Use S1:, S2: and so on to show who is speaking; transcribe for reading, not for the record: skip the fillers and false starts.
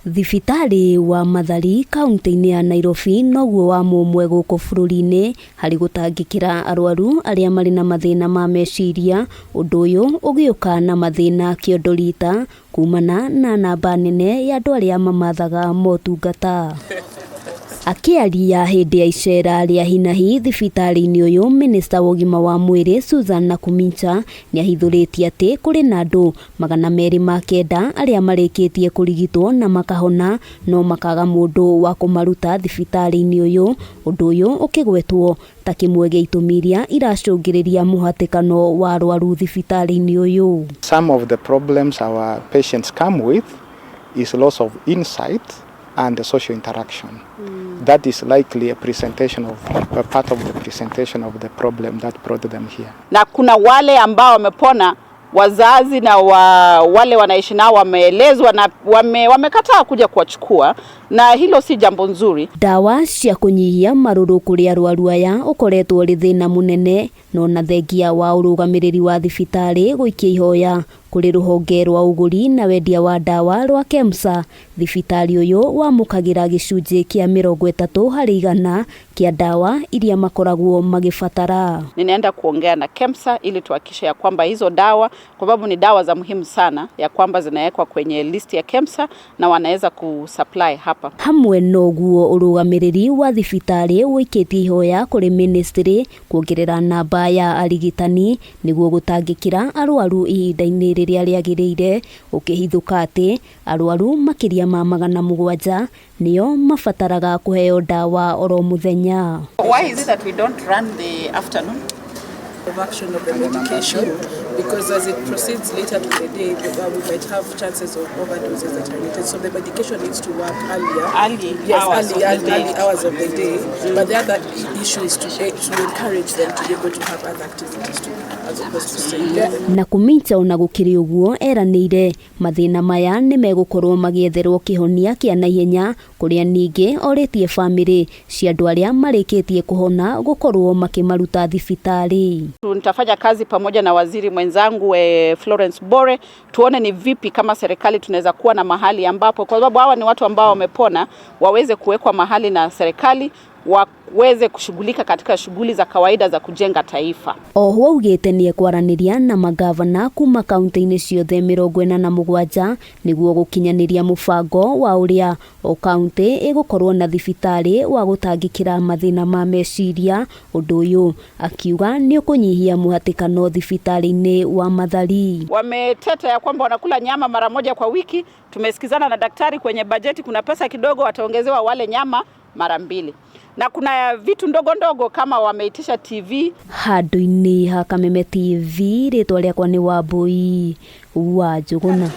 S1: Thibitarĩ wa Mathari kaunti-inĩ ya Nairobi noguo wa mũmwe gũkũ bũrũri-inĩ harĩ gũtangĩkĩra arwaru arĩa marĩ na mathĩna ma meciria, ũndũ ũyũ ũgĩũka na mathĩna kĩondo rita kumana na namba nene ya andũ arĩa mamathaga motungata. Akĩaria hĩndĩ ya icera rĩa hinahi thibitarĩ-inĩ ũyũ, minista wa ũgima wa mwĩrĩ Susan Nakhumicha nĩahithũrĩtie atĩ kũrĩ na andũ 209 arĩa marĩkĩtie kũrigitwo na makahona no makaga mũndũ wa kũmaruta thibitarĩ-inĩ ũyũ, ũndũ ũyũ ũkĩgwetwo ta kĩmwe gĩa itũmi iria iracũngĩrĩria mũhatĩkano wa arwaru thibitarĩ-inĩ ũyũ.
S2: Some of the problems our patients come with is loss of insight and social interaction. That is likely a presentation of a part of the presentation of the problem that brought them here.
S3: Na kuna wale ambao wamepona, wazazi na wale wanaishi nao wameelezwa na wamekataa kuja kuwachukua, na hilo si jambo nzuri.
S1: Ndawa cia kũnyihia marũrũ kũrĩ arwaru aya ũkoretwo ũrĩ thĩna mũnene no na thengia wa ũrũgamĩrĩri wa thibitarĩ gũikia ihoya kũrĩ rũhonge rwa ũgũri na wendia wa ndawa rwa KEMSA, thibitarĩ ũyũ wamũkagĩra gĩcunjĩ kĩa 30% kĩa ndawa iria makoragwo magĩbatara.
S3: Ninaenda kuongea na KEMSA ili tuhakikishe ya kwamba hizo dawa, kwa sababu ni dawa za muhimu sana, ya kwamba zinawekwa kwenye list ya KEMSA na wanaweza kusupply hapa.
S1: Hamwe noguo ũrũgamĩrĩri wa thibitarĩ ũikĩtie ihoya kũrĩ ministry kuongerera namba ya arigitani nĩguo gũtangĩkĩra arwaru ihinda-inĩ rĩrĩa rĩagĩrĩire, ũkĩhithũka atĩ arwaru makĩria ma 700 nĩo mabataraga kũheo ndawa oro mũthenya.
S3: Why is it that we don't run the afternoon?
S4: Of action of the medication, because as it proceeds later to the day, we might have chances of overdoses that are related. So the medication needs to work earlier.
S3: Early
S4: Yes,
S3: hours
S4: early,
S3: of the
S4: early,
S3: day.
S4: Early hours of the day. But the other issue is to encourage them to be able to have other activities to do, as opposed to staying there.
S1: Nakhumicha ona gũkĩrĩ ũguo eranĩire mathĩna maya nĩ megũkorwo magĩetherwo kĩhonia kĩa naihenya, kũrĩa ningĩ orĩtie bamĩrĩ cia andũ arĩa marĩkĩtie kũhona gũkorwo makĩmaruta thibitarĩ.
S3: Nitafanya kazi pamoja na waziri mwenzangu Florence Bore, tuone ni vipi kama serikali tunaweza kuwa na mahali ambapo, kwa sababu hawa ni watu ambao wamepona, waweze kuwekwa mahali na serikali waweze kushughulika katika shughuli za kawaida za kujenga taifa.
S1: Oho augĩte nĩ ekwaranĩria na magavana kuma kaunti-inĩ ciothe 47 nĩguo gũkinyanĩria mũbango wa ũrĩa o kaunti ĩgũkorwo na thibitarĩ wa gũtangĩkĩra mathĩna ma meciria, ũndũ ũyũ akiuga nĩ ũkũnyihia mũhatĩkano thibitarĩ-inĩ wa Mathari.
S3: Wameteta ya kwamba wanakula nyama mara moja kwa wiki. Tumesikizana na daktari, kwenye bajeti kuna pesa kidogo, wataongezewa wale nyama mara mbili, na kuna vitu ndogo ndogo kama wameitisha TV.
S1: Handũ-inĩ ha Kameme TV, rĩtwa rĩakwa nĩ Wambui wa Njũgũna.